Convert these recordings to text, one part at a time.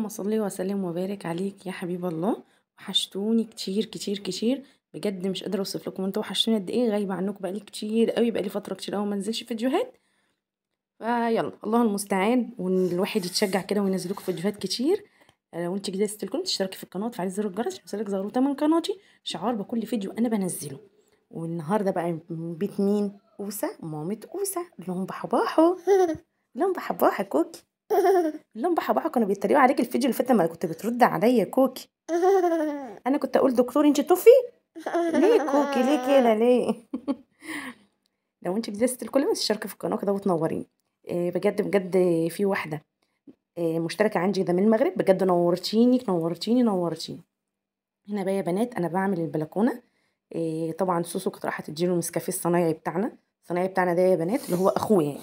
اللهم صل وسلم وبارك عليك يا حبيب الله. وحشتوني كتير كتير كتير بجد، مش قادرة اوصف لكم انتوا وحشتوني قد ايه. غايبة عنكم بقالي كتير قوي، بقالي فترة كتير قوي ما نزلش فيديوهات. فيلا الله المستعان، والواحد يتشجع كده وينزل لكم فيديوهات كتير. لو انت جديدة ستلكم تشتركي في القناة وتفعلي زر الجرس عشان يوصلك زغروطه من قناتي شعار بكل فيديو انا بنزله. والنهارده بقى من بيت مين؟ اوسه، مامة اوسه، لهم بحباحو لهم بحباحه كوكي، لهم بحباحه. كانوا بيتريقوا عليك الفيديو اللي فات لما كنت بترد عليا كوكي. انا كنت اقول دكتور انت طفي ليه كوكي، ليه كده ليه؟ لو انت جديدة الكل ما تشتركي في القناة كده وتنوريني. بجد بجد في واحدة مشتركة عندي ده من المغرب، بجد نورتيني نورتيني نورتيني. هنا بقى يا بنات انا بعمل البلكونه. طبعا سوسو كانت رايحة تديله النسكافيه الصنايعي بتاعنا، الصنايعي بتاعنا ده يا بنات اللي هو اخويا، يعني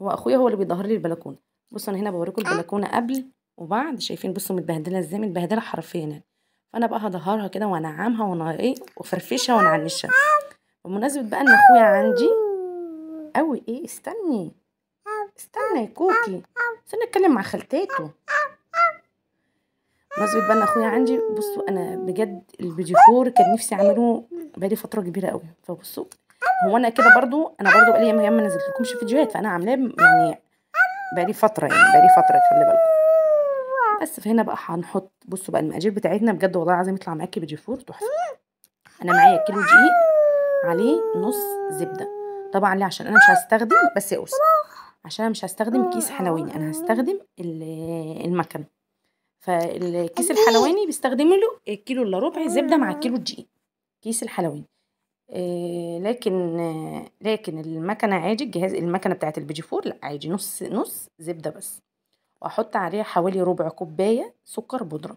هو اخويا هو اللي بيظهر لي البلكونه. بصوا انا هنا بوريكم البلكونه قبل وبعد، شايفين؟ بصوا متبهدله ازاي، متبهدله حرفيا يعني. فانا بقى هظهرها كده وانعمها وانا ايه وافرفشها وانعنشها. بمناسبة بقى ان اخويا عندي قوي ايه، استني استنى يا كوكي، استنى اتكلم مع خالتاته. بمناسبة بقى ان اخويا عندي، بصوا انا بجد البيديفور كان نفسي اعمله بقالي فترة كبيرة قوي. فبصوا هو انا كده برضو، انا برضو بقالي ايام ما نزلتلكمش فيديوهات، فانا عاملاه يعني بقالي فترة، يعني بقالي فترة خلي بالكم. بس فهنا بقى هنحط، بصوا بقى المقادير بتاعتنا بجد والله العظيم يطلع معاكي بيديفور تحفة. انا معايا كيلو دقيق عليه نص زبدة، طبعا ليه؟ عشان انا مش هستخدم، بس يا أوسة عشان انا مش هستخدم كيس حلواني، انا هستخدم المكنه. فالكيس الحلواني بيستخدم له كيلو الا ربع زبدة مع كيلو دقيق كيس الحلواني. لكن المكنه عادي، الجهاز المكنه بتاعه البيديفور لا عادي نص نص زبدة بس، واحط عليها حوالي ربع كوباية سكر بودره،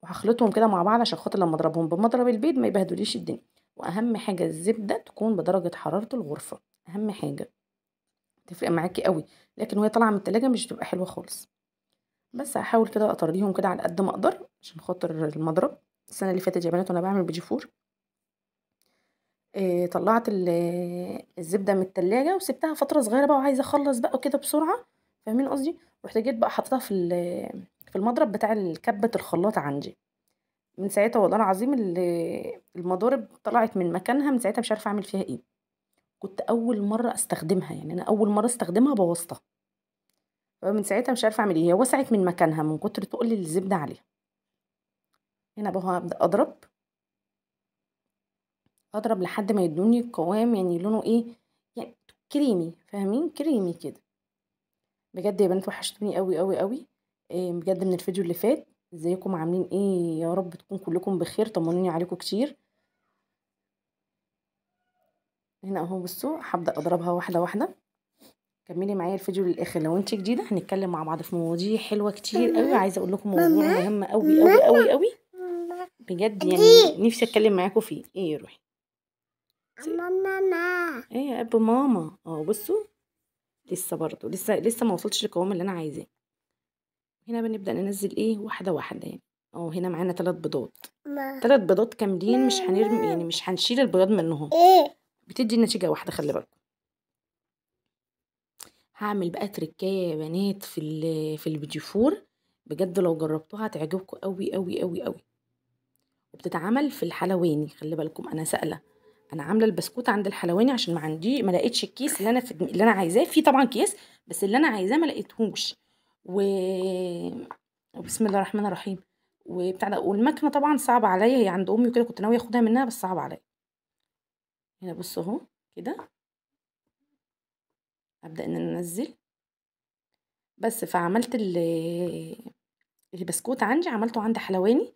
وهخلطهم كده مع بعض عشان خاطر لما اضربهم بمضرب البيض ما يبهدليش الدنيا. واهم حاجة الزبدة تكون بدرجة حرارة الغرفة، اهم حاجة تفرق معاكي قوي، لكن وهي طالعه من التلاجة مش بتبقى حلوة خالص. بس هحاول كده اطريهم كده على قد ما اقدر عشان خاطر المضرب. السنة اللي فاتت يا بنات وانا بعمل بيديفور طلعت الزبدة من التلاجة وسبتها فترة صغيرة بقى، وعايزه اخلص بقى كده بسرعة، فاهمين قصدي؟ رحت جيت بقى حطيتها في المضرب بتاع كبه الخلاط عندي. من ساعتها والله العظيم المضارب طلعت من مكانها، من ساعتها مش عارفه اعمل فيها ايه. كنت اول مرة استخدمها، يعني انا اول مرة استخدمها بوظتها، فمن ساعتها مش عارفه اعمل ايه. هي وسعت من مكانها من كتر تقل الزبدة عليها. هنا بقى هبدا اضرب لحد ما يدوني القوام، يعني لونه ايه، يعني كريمي، فاهمين؟ كريمي كده. بجد يا بنات وحشتوني قوي قوي قوي بجد من الفيديو اللي فات. ازيكم عاملين ايه؟ يا رب تكون كلكم بخير، طمنوني عليكم كتير. هنا اهو بصوا هبدا اضربها واحدة واحدة. كملي معايا الفيديو للاخر لو انت جديدة، هنتكلم مع بعض في مواضيع حلوة كتير قوي. عايزه اقول لكم موضوع مهم قوي قوي قوي قوي بجد، يعني نفسي اتكلم معاكم فيه. ايه يا روحي؟ ماما ايه يا اب ماما؟ بصوا لسه برضو لسه ما وصلتش للقوام اللي انا عايزاه. هنا بنبدا ننزل ايه واحدة واحدة يعني. هنا معانا 3 بيضات، 3 بيضات كاملين، مش هنرمي يعني مش هنشيل البياض منهم، بتدي النتيجة واحدة خلي بالكم. هعمل بقى تركايه يا بنات في البيديفور، بجد لو جربتوها هتعجبكم قوي قوي قوي قوي. وبتتعمل في الحلواني خلي بالكم، انا سائله، انا عامله البسكوت عند الحلواني عشان ما عندي، ما لقيتش الكيس اللي انا اللي انا عايزاه. في طبعا كيس بس اللي انا عايزاه ما لقيتهوش. وبسم الله الرحمن الرحيم وبتاع ده. والمكنه طبعا صعبة عليا، هي عند امي وكده، كنت ناوية اخدها منها بس صعبة عليا. هنا بصوا اهو كده ابدا ان انا انزل بس. فعملت البسكوت عندي، عملته عند حلواني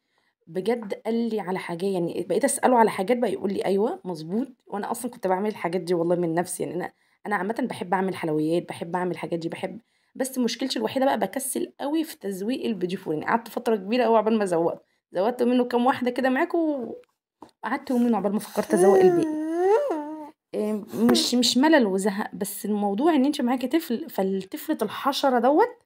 بجد قال لي على حاجة، يعني بقيت اساله على حاجات بقى يقول لي ايوه مظبوط. وانا اصلا كنت بعمل الحاجات دي والله من نفسي، يعني انا عامة بحب اعمل حلويات، بحب اعمل الحاجات دي، بحب. بس مشكلتي الوحيدة بقى بكسل قوي في تزويق البيديفور، يعني قعدت فترة كبيرة قوي عقبال ما زوقت منه كام واحدة كده معاكم، وقعدت يومين عقبال ما فكرت ازوق الباقي. مش ملل وزهق، بس الموضوع ان انت معاكي طفل، فالطفله الحشرة دوت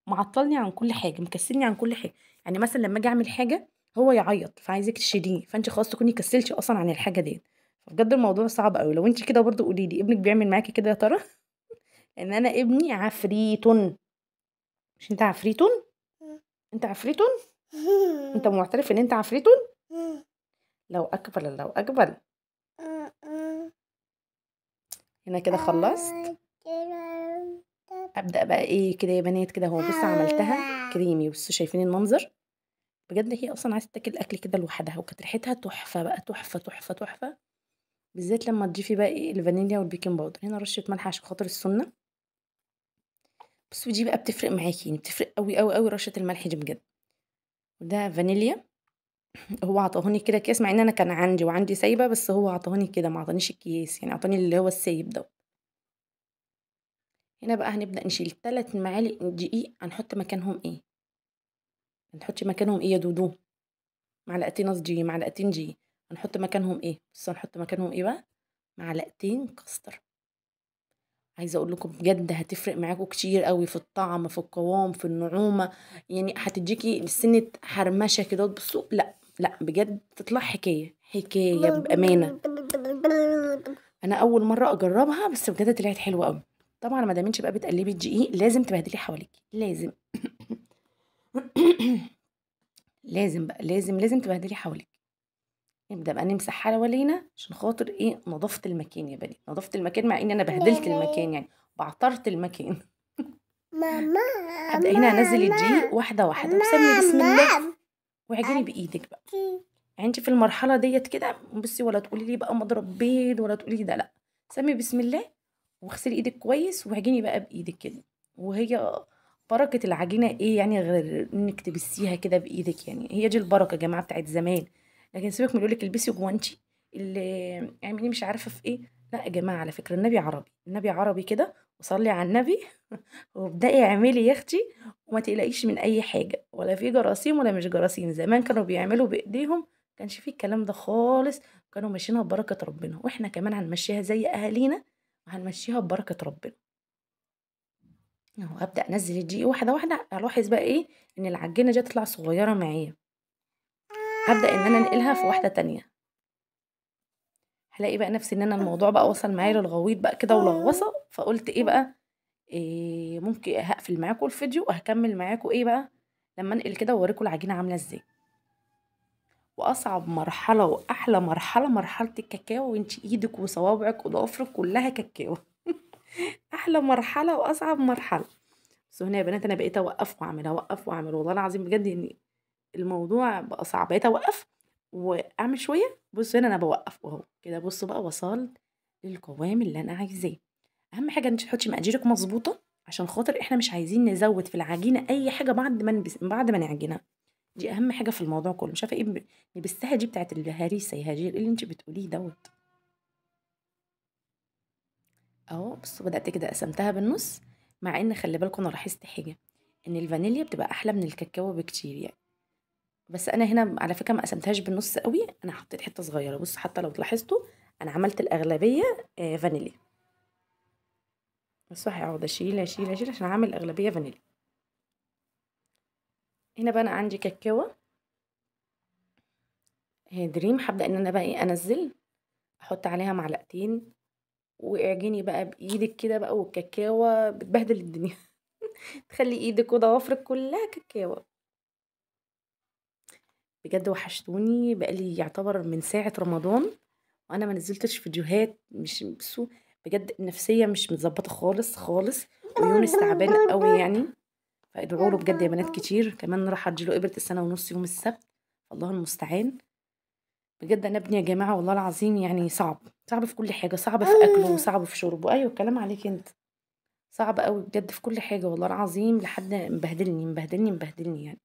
معطلني عن كل حاجة، مكسلني عن كل حاجة. يعني مثلا لما اجي اعمل حاجة هو يعيط، فعايزك تشيليه، فانت خلاص تكوني كسلتي اصلا عن الحاجة ديت. فبجد الموضوع صعب قوي. لو انت كده برضو قولي لي ابنك بيعمل معاكي كده يا ترى؟ لان انا ابني عفريت. مش انت عفريت؟ انت عفريتون؟ انت معترف ان انت عفريتون؟ لو اكبر لو اكبر. هنا كده خلصت. ابدا بقى ايه كده يا بنات كده اهو. بصوا عملتها كريمي، بصوا شايفين المنظر بجد. هي اصلا عايزه تاكل اكل كده لوحدها، وكانت ريحتها تحفة بقى، تحفة تحفة تحفة، بالذات لما تضيفي بقى ايه الفانيليا وال baking powder. هنا رشه ملح عشان خاطر السنة. بصوا دي بقى بتفرق معاكي يعني، بتفرق قوي قوي قوي رشه الملح دي بجد. وده فانيليا هو عطاهوني كده اكياس، مع ان انا كان عندي وعندي سايبه، بس هو عطاهوني كده ما عطانيش الكيس يعني، عطاني اللي هو السايب ده. هنا بقى هنبدا نشيل 3 معالق دقيق. هنحط مكانهم ايه؟ هنحط مكانهم ايه يا دودو؟ معلقتين قصدي، معلقتين دقيق. هنحط مكانهم ايه؟ بصوا هنحط مكانهم ايه بقى؟ معلقتين كاستر. عايزه اقول لكم بجد هتفرق معاكم كتير قوي في الطعم، في القوام، في النعومه يعني، هتديكي سنة حرمشه كده. بصوا لا لا بجد تطلع حكاية حكاية بامانه. انا اول مرة اجربها بس بجد طلعت حلوة قوي. طبعا ما دام انت بقى بتقلبي الدقيق لازم تبهدلي حواليكي، لازم لازم بقى لازم لازم تبهدلي حواليك. نبدا بقى نمسح حوالينا عشان خاطر ايه؟ نظافة المكان يا بنات، نظافة المكان، مع ان انا بهدلت المكان يعني، بعترت المكان. ماما ابدا هنا انزل الدقيق واحدة واحدة، وسمي بسم الله واعجني بايدك بقى. يعني انت في المرحلة ديت كده بصي، ولا تقولي لي بقى مضرب بيض ولا تقولي لي ده، لا، سمي بسم الله واغسلي ايدك كويس واعجني بقى بايدك كده. وهي بركة العجينة ايه يعني غير انك تبسيها كده بايدك يعني، هي دي البركة يا جماعة بتاعت زمان. لكن سيبك من يقولك البسي جوانتي اللي اعملي مش عارفه في ايه، لا يا جماعة على فكرة النبي عربي، النبي عربي كده، وصلي على النبي وابدأي اعملي يا اختي، وما تقلقيش من اي حاجة، ولا في جراثيم ولا مش جراثيم. زمان كانوا بيعملوا بايديهم، كانش فيه الكلام ده خالص، كانوا ماشيينها ببركة ربنا، واحنا كمان هنمشيها زي اهالينا وهنمشيها ببركة ربنا. اهو هبدا انزل الدقيق واحدة واحدة. الاحظ بقى ايه؟ ان العجينة دي تطلع صغيرة معايا. هبدا ان انا انقلها في واحدة تانية. هلاقي بقى نفسي ان انا الموضوع بقى وصل معايا للغويط بقى كده ولغوصه، فقلت ايه بقى، إيه ممكن هقفل معاكم الفيديو وهكمل معاكم ايه بقى لما انقل كده واوريكم العجينة عامله ازاي. واصعب مرحلة واحلى مرحلة مرحلة الكاكاو، وانت ايدك وصوابعك وضوافرك كلها كاكاو. احلى مرحلة واصعب مرحلة. بس هنا يا بنات انا بقيت اوقف واعمل، اوقف واعمل، والله العظيم بجد يعني الموضوع بقى صعب. بقيت اوقف واعمل شوية. بصوا هنا انا بوقف اهو كده. بصوا بقى وصلت للقوام اللي انا عايزاه. اهم حاجة انت تحطي مقاديرك مظبوطة عشان خاطر احنا مش عايزين نزود في العجينة اي حاجة بعد ما نعجنها. دي اهم حاجة في الموضوع كله. مش عارفه ايه نبستها دي بتاعت الهريسه يا هاجر، ايه اللي انت بتقوليه دوت اهو. بصوا بدات كده قسمتها بالنص، مع ان خلي بالكم انا لاحظت حاجة، ان الفانيليا بتبقى احلى من الكاكاو بكتير يعني. بس انا هنا على فكرة ما قسمتهاش بالنص قوي، انا حطيت حتة صغيرة. بصوا حتى لو تلاحظتوا انا عملت الاغلبية فانيليا. بصوا هقعد اشيل اشيل اشيل عشان اعمل اغلبية فانيليا. هنا بقى انا عندي كاكاو دريم، هبدا ان انا بقى ايه انزل احط عليها معلقتين، واعجني بقى بايدك كده بقى، والكاكاو بتبهدل الدنيا. تخلي ايدك وضوافرك كلها كاكاو. بجد وحشتوني، بقالي يعتبر من ساعة رمضان وانا ما نزلتش فيديوهات. مش بصوا بجد النفسية مش متظبطه خالص خالص، ويونس تعبان قوي يعني، فادعوا له بجد يا بنات كتير. كمان راح اديله ابره 1.5 سنة يوم السبت، الله المستعان. بجد انا ابني يا جماعة والله العظيم يعني صعب، صعب في كل حاجة، صعب في اكله وصعب في شربه. ايوه الكلام عليك انت، صعب قوي بجد في كل حاجة والله العظيم، لحد مبهدلني مبهدلني مبهدلني يعني.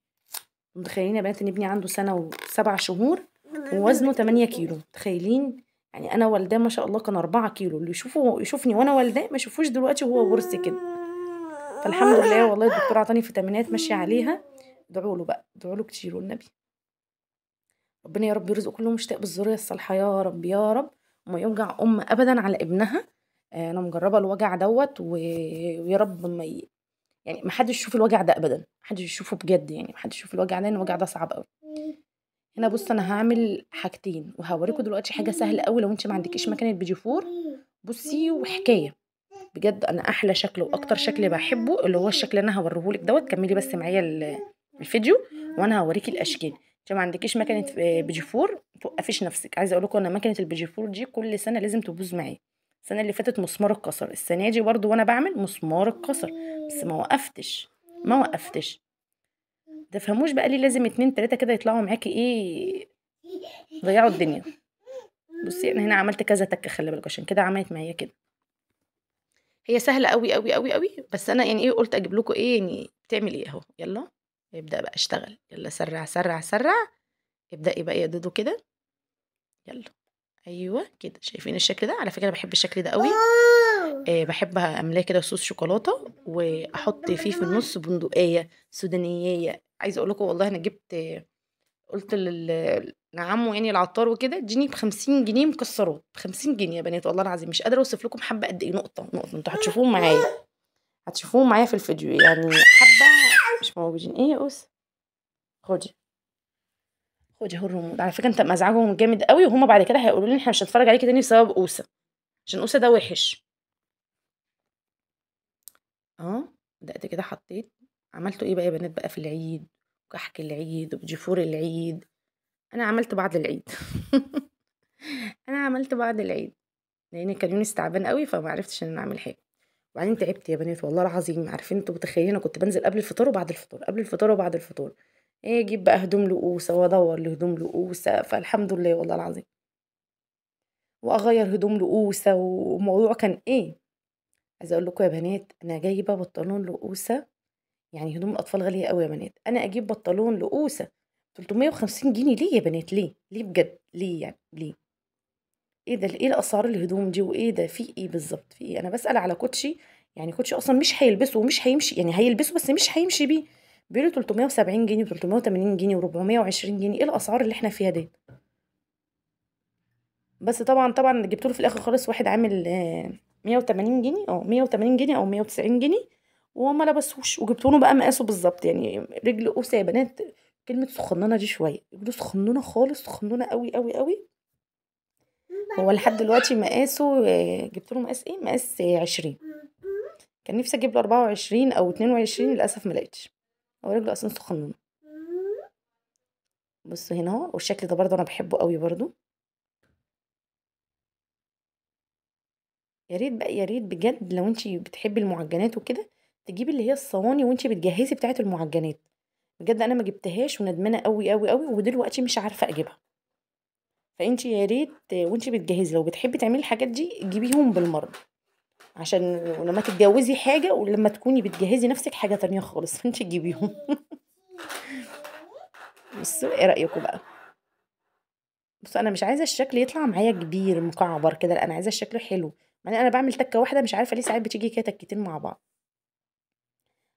متخيلين يا بنات ان ابني عنده 1 سنة و7 شهور ووزنه 8 كيلو؟ متخيلين يعني؟ انا والداه ما شاء الله كان 4 كيلو. اللي يشوفه يشوفني وانا والداه ما يشوفوش دلوقتي وهو برص كده. فالحمد لله والله الدكتور عطاني فيتامينات ماشية عليها. ادعوا له بقى، ادعوا له كتير والنبي. ربنا يا رب يرزق كل مشتاق بالذريه الصالحة يا رب يا رب، وما يوجع ام ابدا على ابنها. انا مجربه الوجع دوت، ويا رب ما يعني ما حدش يشوف الوجع ده ابدا، ما حدش يشوفه بجد يعني، ما حدش يشوف الوجع ده، لان الوجع ده صعب قوي. هنا بص انا هعمل حاجتين وهوريكم دلوقتي حاجة سهلة قوي لو انت ما عندكيش مكنه بيتي فور. بصي وحكاية بجد، انا احلى شكل واكتر شكل بحبه اللي هو الشكل اللي انا هوريهولك دوت. كملي بس معايا الفيديو وانا هوريكي الاشكال. انت ما عندكيش مكنه بيجيفور ما توقفيش نفسك. عايزه اقول لكم انا مكنه البيجيفور دي كل سنة لازم تبوظ معايا. السنة اللي فاتت مسمار اتكسر، السنة دي برضو وانا بعمل مسمار اتكسر، بس ما وقفتش ما وقفتش. تفهموش بقى ليه لازم 2 3 كده يطلعوا معاكي ايه، ضيعوا الدنيا. بصي انا هنا عملت كذا تكه، خلي بالك، عشان كده عملت معايا كده. هي سهلة قوي قوي قوي قوي، بس انا يعني ايه قلت اجيب لكم ايه يعني بتعمل ايه اهو. يلا ابدا بقى اشتغل، يلا سرع سرع سرع، ابدأي بقى يا دودو كده، يلا ايوه كده. شايفين الشكل ده؟ على فكرة انا بحب الشكل ده قوي. بحب املاه كده صوص شوكولاتة واحط فيه في النص بندقية سودانيه. عايزه اقول لكم والله انا جبت، قلت لعمو يعني العطار وكده اديني ب50 جنيه مكسرات، ب50 جنيه يا بنات والله العظيم. مش قادرة اوصف لكم حبه قد ايه، نقطة نقطة. انتوا هتشوفوهم معايا، هتشوفوهم معايا في الفيديو يعني، حبه مش موجودين. ايه يا اوس؟ خدي خدي اهو الريموت. على فكرة انت مزعجهم جامد قوي، وهما بعد كده هيقولوا لي احنا مش هنتفرج عليكي تاني بسبب اوسه، عشان اوسه ده وحش. بدات كده حطيت. عملتوا ايه بقى يا بنات بقى في العيد؟ كحك العيد وبجفور العيد. انا عملت بعد العيد انا عملت بعد العيد لان كان يونس تعبان قوي، فما عرفتش ان انا اعمل حاجة. وبعدين تعبت يا بنات والله العظيم. عارفين انتوا متخيلين انا كنت بنزل قبل الفطار وبعد الفطار، قبل الفطار وبعد الفطار، ايه اجيب بقى هدوم لقوسه وادور لهدوم لقوسه، فالحمد لله والله العظيم، واغير هدوم لقوسه. وموضوع كان ايه، عايزه اقول لكم يا بنات انا جايبه بنطلون لقوسه، يعني هدوم الاطفال غالية قوي يا بنات. انا اجيب بنطلون لقوسه 350 جنيه ليه يا بنات؟ ليه ليه بجد ليه يعني ليه؟ ايه ده؟ ايه الاسعار الهدوم دي؟ وايه ده؟ في ايه بالظبط؟ في ايه؟ انا بسأل على كوتشي، يعني كوتشي اصلا مش هيلبسه ومش هيمشي، يعني هيلبسه بس مش هيمشي بيه، بيقولوا 370 جنيه و380 جنيه و420 جنيه. ايه الاسعار اللي احنا فيها دي؟ بس طبعا طبعا جبت له في الاخر خالص واحد عامل 180 جنيه او 180 جنيه او 190 جنيه، وما لبسوش. وجبت له بقى مقاسه بالظبط، يعني رجل قوسه يا بنات، كلمة سخنانه دي شوية، رجله سخنونه خالص، سخنونه قوي قوي قوي. هو لحد دلوقتي مقاسه، جبت له مقاس ايه؟ مقاس 20. كان نفسي اجيب له 24 او 22، للاسف ما لقيتش. هو رجله اصلا سخنونه. بصوا هنا اهو، والشكل ده برضه انا بحبه قوي برضه. يا ريت بقى، يا ريت بجد لو انتي بتحبي المعجنات وكده تجيبي اللي هي الصواني وانتي بتجهزي بتاعه المعجنات. بجد انا ما جبتهاش وندمانه قوي قوي قوي، ودلوقتي مش عارفه اجيبها. فانتي يا ريت وانتي بتجهزي لو بتحبي تعملي الحاجات دي جيبيهم بالمرة، عشان لما تتجوزي حاجة ولما تكوني بتجهزي نفسك حاجة تانية خالص، فانتي تجيبيهم. بصوا ايه رايكم بقى؟ بصوا انا مش عايزه الشكل يطلع معايا كبير مكعبر كده، لا انا عايزه الشكل حلو. يعني انا بعمل تكه واحدة، مش عارفه ليه ساعات بتيجي كده تكتين مع بعض.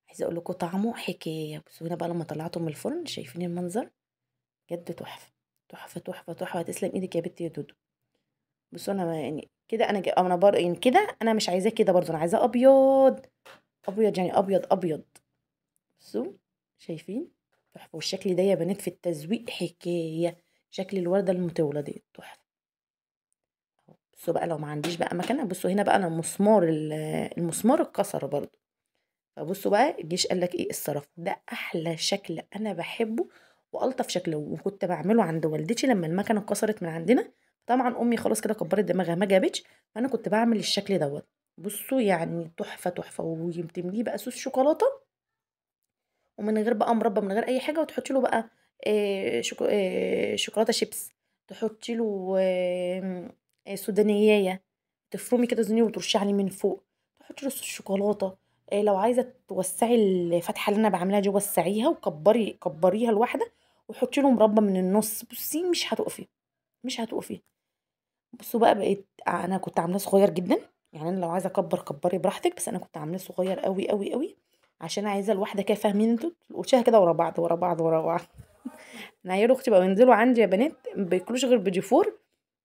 عايزه اقول لكم طعمه حكاية. بصوا هنا بقى لما طلعته من الفرن، شايفين المنظر؟ بجد تحفة تحفة تحفة تحفة. تسلم ايدك يا بنتي يا دودو. بصوا انا يعني كده انا يعني كده انا مش عايزاه كده برضه، انا عايزاه ابيض ابيض، يعني ابيض ابيض. بصوا شايفين تحفة. والشكل ده يا بنات في التزويق حكاية، شكل الورده المطولة دي تحفة. بصوا بقى لو ما عنديش بقى مكنه، بصوا هنا بقى انا المسمار المسمار اتكسر برضه. فبصوا بقى الجيش قال لك ايه الصرف ده احلى شكل انا بحبه والطف شكل، وكنت بعمله عند والدتي لما المكنه اتكسرت من عندنا. طبعا امي خلاص كده كبرت دماغها ما جابتش، فانا كنت بعمل الشكل دوت. بصوا يعني تحفة تحفة. وتمليه بقى صوص شوكولاتة، ومن غير بقى مربى، من غير اي حاجة، وتحطي له بقى شوكولاتة شيبس، تحطي له سودانيه، تفرمي كده سودانيه وترشي عليه من فوق، تحطي له صوص شوكولاتة. لو عايزه توسعي الفتحة اللي انا بعملها دي وسعيها وكبري كبريها الواحدة، وحطي له مربى من النص. بصي مش هتقفي مش هتقفي. بصوا بقى بقيت انا كنت عاملاه صغير جدا، يعني انا لو عايزه اكبر كبري براحتك، بس انا كنت عاملاه صغير قوي قوي قوي عشان عايزه الواحدة كده، فاهمين انتوا؟ تلقشها كده ورا بعض ورا بعض ورا بعض. انا عيال اختي بقوا ينزلوا عندي يا بنات ما بياكلوش غير بيجيفور.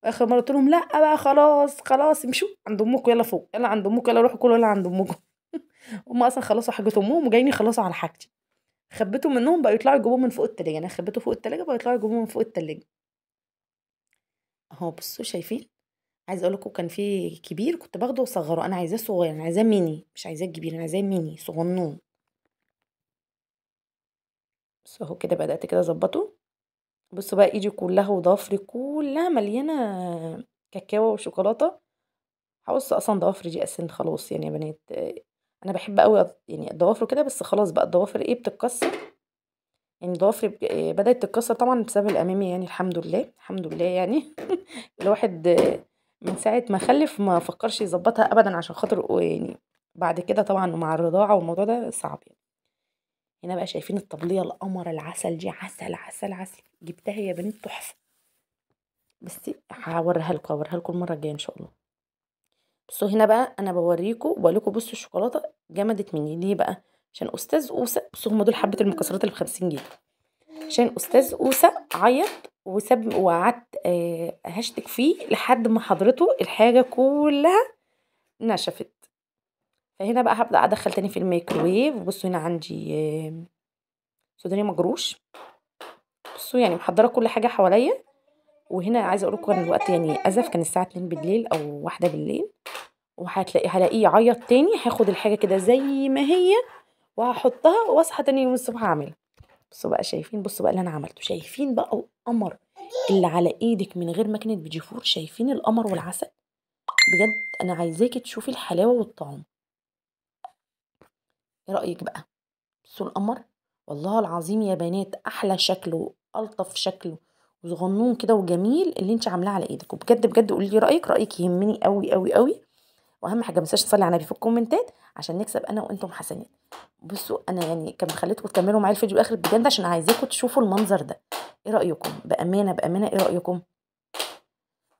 اخر مرة قلت لهم لا بقى خلاص خلاص امشوا عند امكم، يلا فوق، يلا عند امكم، يلا روحوا كلوا، يلا عند امكم. هم اصلا خلصوا حاجة امهم وجايين يخلصوا على حاجتي. خبيته منهم بقى يطلعوا يجيبوه من فوق التلاجة، انا خبيته فوق التلاجة بقى يطلعوا يجيبوه من فوق التلاجة اهو. بصوا شايفين؟ عايزه اقول لكم كان في كبير كنت باخده واصغره، انا عايزاه صغير، انا عايزاه ميني، مش عايزاه كبير، انا عايزاه ميني صغنون. بصوا اهو كده بدات كده اظبطه. بصوا بقى ايدي كلها وضوافري كلها مليانة كاكاو وشوكولاته. هقص اصلا ضوافري دي اساسا خلاص يعني يا بنات، انا بحب قوي يعني الضوافر كده، بس خلاص بقى الضوافر ايه بتتكسر، يعني ضوافري بدات تتكسر طبعا بسبب الامامي يعني. الحمد لله الحمد لله يعني الواحد من ساعة ما خلف ما فكرش يظبطها ابدا عشان خاطر يعني بعد كده طبعا مع الرضاعة والموضوع ده صعب يعني. هنا بقى شايفين الطبلية القمر العسل دي، عسل عسل عسل، جبتها يا بنات تحفة، بس هوريها لكم، هوريها لكم المرة الجاية ان شاء الله. بصوا هنا بقى انا بوريكم وبقول لكم بصوا الشوكولاتة جمدت مني ليه بقى؟ عشان استاذ اوسه، بصوا هم دول حبه المكسرات اللي ب50 جنيه، عشان استاذ اوسه عيط وساب وقعدت هشتك فيه لحد ما حضرته الحاجة كلها نشفت. فهنا بقى هبدا ادخل تاني في الميكروويف. بصوا هنا عندي سوداني مجروش، بصوا يعني محضرة كل حاجة حواليا. وهنا عايزه اقول لكم ان الوقت يعني ازف، كان الساعة 2 بالليل او 1 بالليل، وهتلاقي هلاقيه يعيط تاني. هاخد الحاجة كده زي ما هي وهحطها واصحى تاني يوم الصبح اعملها. بصوا بقى شايفين، بصوا بقى اللي انا عملته، شايفين بقى القمر اللي على ايدك من غير ماكينة بيجيفور، شايفين القمر والعسل؟ بجد انا عايزاكي تشوفي الحلاوة والطعم. ايه رايك بقى؟ بصوا القمر والله العظيم يا بنات، احلى شكله الطف شكله وصغنون كده وجميل اللي انت عاملاه على ايدك. وبجد بجد قولي لي رايك، رايك يهمني قوي قوي قوي. واهم حاجة ما تنساش تصلي على النبي في الكومنتات عشان نكسب انا وانتم حسنات. بصوا انا يعني كان خليتكم تكملوا معايا الفيديو الاخر بجد عشان عايزاكم تشوفوا المنظر ده. ايه رايكم بامانه بامانه؟ ايه رايكم؟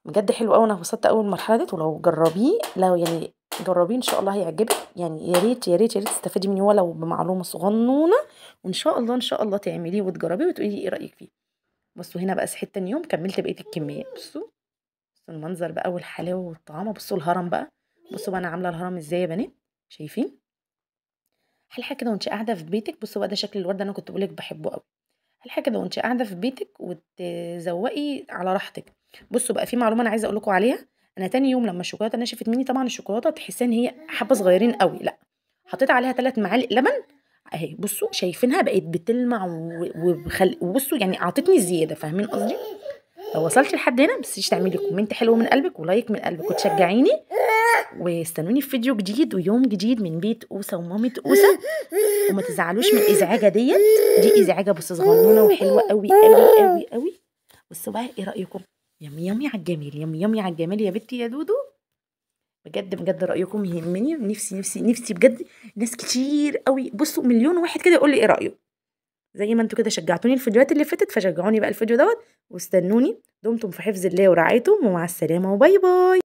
بجد حلو قوي، انا اتبسطت اول المرحلة ديت. ولو جربيه، لو يعني جربيه ان شاء الله هيعجبك يعني. يا ريت يا ريت يا ريت تستفيدي مني ولو بمعلومة صغنونه، وان شاء الله ان شاء الله تعمليه وتجربيه وتقولي لي ايه رايك فيه. بصوا هنا بقى صحيت تاني يوم كملت بقية الكمية. بصوا المنظر بقى والحلاوه والطعامه. بصوا الهرم بقى، بصوا بقى انا عامله الهرم ازاي يا بنات، شايفين؟ احلى حاجة كده وانت قاعدة في بيتك. بصوا بقى ده شكل الورده انا كنت بقولك بحبه قوي. احلى حاجة كده وانت قاعدة في بيتك وتزوقي على راحتك. بصوا بقى في معلومة انا عايزه اقول لكم عليها. انا تاني يوم لما الشوكولاتة نشفت مني، طبعا الشوكولاتة تحسي ان هي حبه صغيرين قوي، لا حطيت عليها 3 معالق لبن اهي. بصوا شايفينها بقت بتلمع وبصوا يعني اعطتني زيادة، فاهمين قصدي؟ لو وصلتي لحد هنا ما تنسيش تعملي comment حلو من قلبك و like من قلبك وتشجعيني، واستنوني في فيديو جديد ويوم جديد من بيت اوسه ومامة اوسه. وما تزعلوش من الازعاجه ديت، دي ازعاجه بس صغنونه وحلوه قوي قوي قوي قوي. بصوا بقى ايه رايكم؟ yummy yummy على الجميل، yummy yummy على الجمال يا بنتي يا دودو. بجد بجد رايكم يهمني، نفسي نفسي نفسي بجد ناس كتير قوي، بصوا مليون واحد كده يقول لي ايه رايه. زي ما انتوا كده شجعتوني الفيديوهات اللي فاتت، فشجعوني بقى الفيديو دوت، واستنوني. دمتم في حفظ الله ورعايته، ومع السلامة و bye bye.